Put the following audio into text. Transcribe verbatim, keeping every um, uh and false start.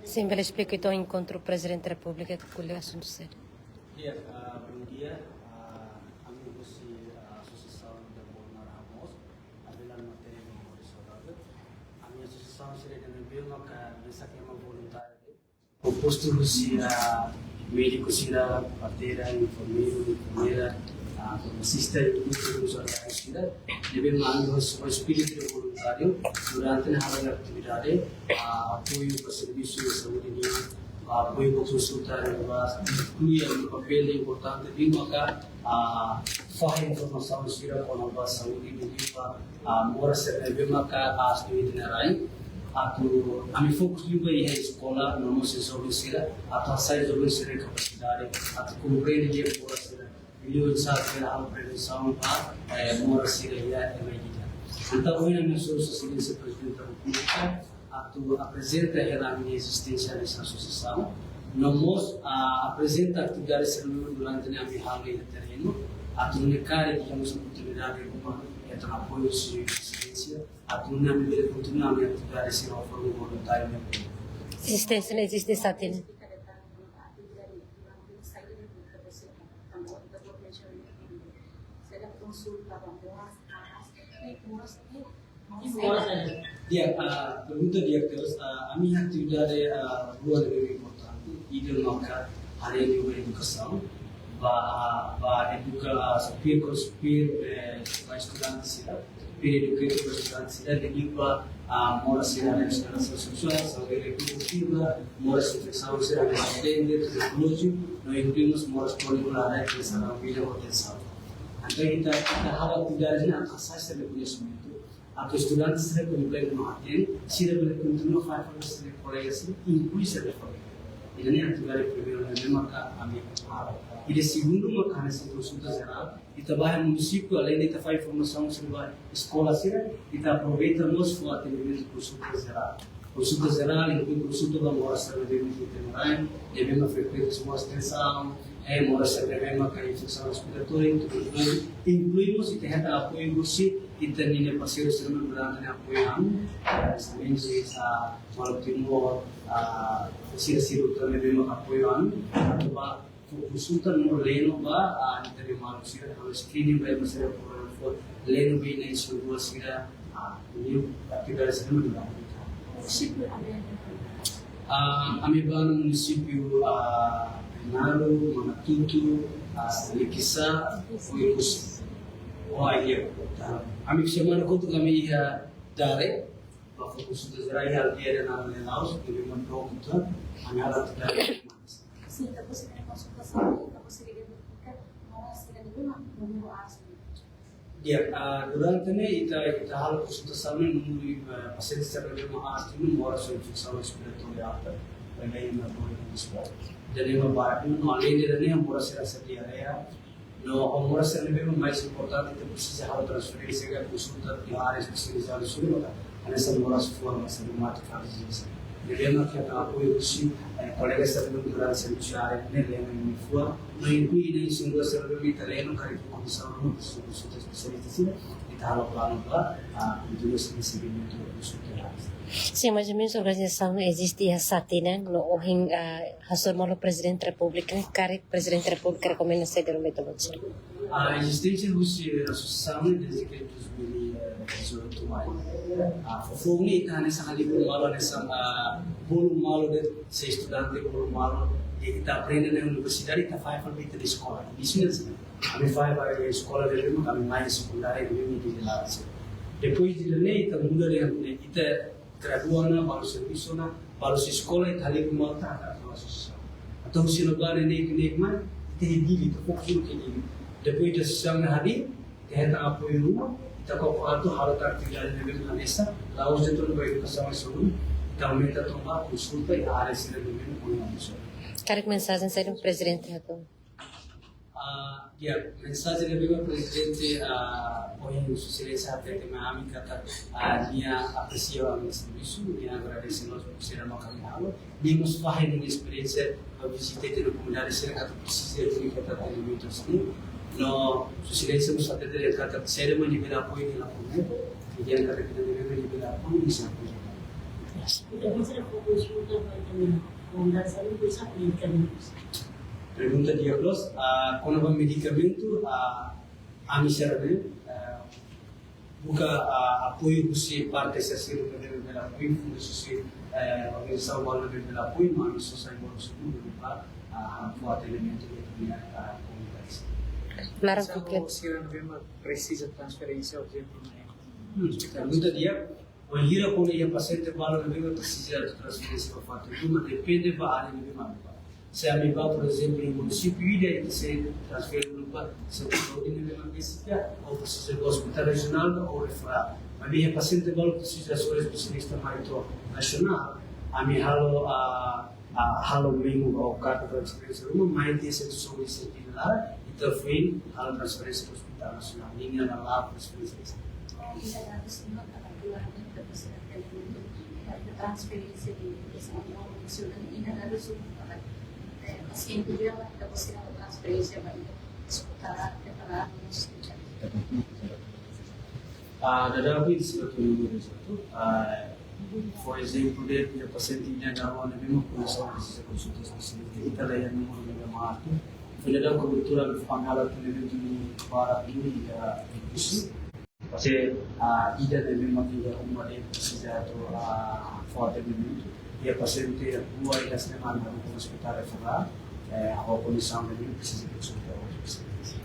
Sim, bele esplika uitoan enkontru Prezidente Repúblika ho ko'alia asuntu saida? Di'ak, ah, bom dia. Ah, ami husi, ah, Asosiasaun Ida Bolu Nara Hamoos, Abelan Matenek no Boris Saudável. Ami asosiasaun sira ida ne'ebé maka mesak ema voluntáriu. Kompostu husi, ah, médiku sira, parteira, enfermeiru, enfermeira, ah, farmasista, i tudu usuáriu sira. Ne'ebé maka ami ho espíritu de voluntáriu durante ne'e halo atividade, ah, apoiu ba servisu saúde nian, ah, apoiu ba konsultóriu, ba inklui ami papél importante liu maka, ah, fahe informasaun sira kona-ba saúde, liuliu ba, ah, moras sira ne'ebé maka aas doente nia rain. Atu ami fokus liu ba iha eskola, no mós joven sira, atu hasai joven sira kapasidade atu komprende moras sira. Liuliu oinsá atu halo prevensaun ba, eh, moras sira iha ema ida-idak. Entaun, ohin ami hasoru Sua Exelénsia Prezidente da Repúblika atu aprezenta hela ami-nia ezisténsia desa asosiasaun. No mós, ah, aprezenta atividade sira durante ne'e ami halo iha terrenu, atu nune'e karik iha mós oportunidade ruma atu apoiu Sua Exelénsia, atu nune'e ami bele kontinua ami-nia atividade sira ho forma voluntária ne'e. Ezisténsia ne'e eziste saida? Di'ak, ah, pergunta di'ak terus, ah, ami-nia atividade, ah, rua ne'ebé importante, ida maka haree liu ba edukasaun, ba, ah, ba eduka, ah, supir, supir, eh, ba estudante sira, supir edukasaun ba estudante sira, liuliu ba, ah, moras sira hanesan relasaun seksuál, saúde reprodutiva, moras infesaun sira hanesan dengue, tuberkulozu, no inklui mós moras króniku hanesan sarambi no tensaun. Entaun, ita, ita halo atividade ne'e atu hasa'e sira-nia koñesimentu, atu estudante sira komprende no hatene, sira bele kontinua fahe fali sira-nia kolega sira, inklui sira-nia família. Ida-ne'e atividade primeiru ne'ebé maka ami halo. Ida segundu maka hanesan konsulta jerál, ita ba iha munisípiu, aleinde ita fahe formasaun sira ba eskola sira, ita aproveita mós fó atendimentu konsulta jerál. Konsulta jerál, inklui konsulta ba moras sira ne'ebé maka iha ita-nia rain, ne'ebé maka frekuente moras tensaun, eh, moras sira ne'ebé maka infesaun respiratória, tuberkulozu, inklui mós ita hetan apoiu husi ita-nia parseiru sira durante ne'e apoiu ami, eh, semente, ah, malu Timor, ah, sira-sira ne'ebé maka apoiu ami, atu ba fó konsulta no leno ba, ah, ita-nia maluk sira, halo screening ba ema sira, por exemplo, leno ba inan isin-rua sira, ah, ne'e atividade sira ne'ebé maka. Munisípiu ne'ebé? Ah, ami ba iha munisípiu, ah, Ainaro, Manatutu, ah, Likisá, Oekusi. Oh, iya. Ami semana kotuk ami iha Dare, ba fó konsulta jerál iha aldeia ida naran Lelaus, ne'ebé mak dook uitoan, ami halo atividade. Sim, entaun, ita-boot sira-nia konsultasaun, ita-boot sira identifika moras sira ne'ebé mak númeru aas. Di'ak, ah, durante ne'e ita, ita halo konsultasaun ne'e númeru, eh, pasiente sira ne'ebé mak aas, ne'e moras ho infesaun respiratória alta, ne'ebé mak bolu munisipál. Ida-ne'e mak barak, no aleinde ida-ne'e moras sira hanesan diarreia, no moras sira ne'ebé mak mais importante, ita presiza halo transferénsia ka konsulta iha área espesializadu sira maka, hanesan moras fuan, hanesan reumátiku, artrite. Ne'ebé mak ita apoiu husi, eh, kolega sira ne'ebé durante servisu iha área ne'e leno iha fuan, no inklui inan isin-rua sira ne'ebé mak ita leno karik kondisaun ruma, konsulta espesialista sira, ita halo planu ba, ah, kontinua sira-nia segmentu konsulta. Sim, mais ou menos organizasaun ne'e eziste iha sá tinan, no ohin, ah, hasoru malu Prezidente Repúblika, karik Prezidente Repúblika rekomenda saida, Roberto Bonsir? Ah, ezisténsia husi asosiasaun ne'e dezde ke dois mil e dezoito mai. Ah, foin ne'e ita hanesan halibur malu, hanesan, ah, bolu malu de'it, se estudante bolu malu, i ita aprende iha universidade, ita fahe fali ba ita-nia eskola. Iha ne'e, ami fahe ba eskola ne'ebé mak ami mai sekundária ne'ebé mak iha Lelaus. Depois de ne'e, ita muda de'it, ita gradua ona, balu servisu ona, balu eskola, ita halibur malu ita atu asosiasaun. Entaun, se no ba ne'e, ne'e, ne'e, mai, ita iha Dili, ita fokus iha Dili. Depois de asosiasaun ne'e harii, ita hetan apoiu ruma, ita koko atu halo atividade ne'ebé mak hanesan, la'ós de'it to'o ba edukasaun i saúde, ita aumenta to'o ba konsulta iha área sira ne'ebé mak kondisaun. Karik mensajen saida Prezidente hato'o? Ah, di'ak, mensajen ne'ebé mak Prezidente, ah, ohin Sua Exelénsia hatete mai ami katak, ah, nia apresia ami-nia servisu, nia agradese loos ba sira maka ami halo, nia mós fahe nia esperiénsia ba vizita ita-nia komunidade sira katak presiza duni hetan atendimentu sira. No Sua Exelénsia mós hatete de'it katak saida mak nia bele apoiu nia la promete, nia dehan katak ita ne'ebé mak nia bele apoiu, nia sei apoiu. Pergunta di'ak loos, ah, kona-ba medikamentu, ah, ami sira ne'e, ah, buka, ah, apoiu husi parte sosiál ne'ebé bele apoiu, fundu sosiál, eh, organizasaun balu ne'ebé bele apoiu, maibé sosiál balu sosiál ne'ebé bele, ah, fó atendimentu ba ita-nia, ah, komunidade. Laran. Sira ne'ebé presiza transferénsia urjente, ne'e? Hmm, pergunta di'ak, wainhira kona-ba iha pasiente balu ne'ebé presiza transferénsia ba fatin ruma, depende ba área ne'ebé mak bá. Se ami bá, por ezemplu, iha munisípiu ida, ita sei transfere uluk ba sentru saúde ne'ebé mak besik, ou presiza ba ospitál rejionál, ou referál. Maibé iha pasiente balu presiza só espesialista mai to'o nasionál, ami halo, ah, ah, halo memu ou karta transferénsia ruma, mai to'o sentru saúde sentru laran, ita foin halo transferénsia ba ospitál nasionál, ninia la la transferénsia. Transferénsia de edukasaun, eh, pasiente dela, ita presiza transferénsia ba ita eskutar, preparadu, no eskutar. Ah, dadaun ida, sira tau númeru satu. Ah, por ezemplu, de'it iha pasiente ida, dala rua ne'ebé mak presiza konsulta espesialista, ita la iha númeru ne'ebé mak atu. Foi dadaun kobertura de família, tudo dentro do para, tudo, ah, se, ah, ida ne'ebé mak iha uma de'it presiza atu, ah, fó atendimentu. Iha pasiente rua ida semana no ospitál referál, eh, ho kondisaun ne'ebé presiza konsulta ho espesialista.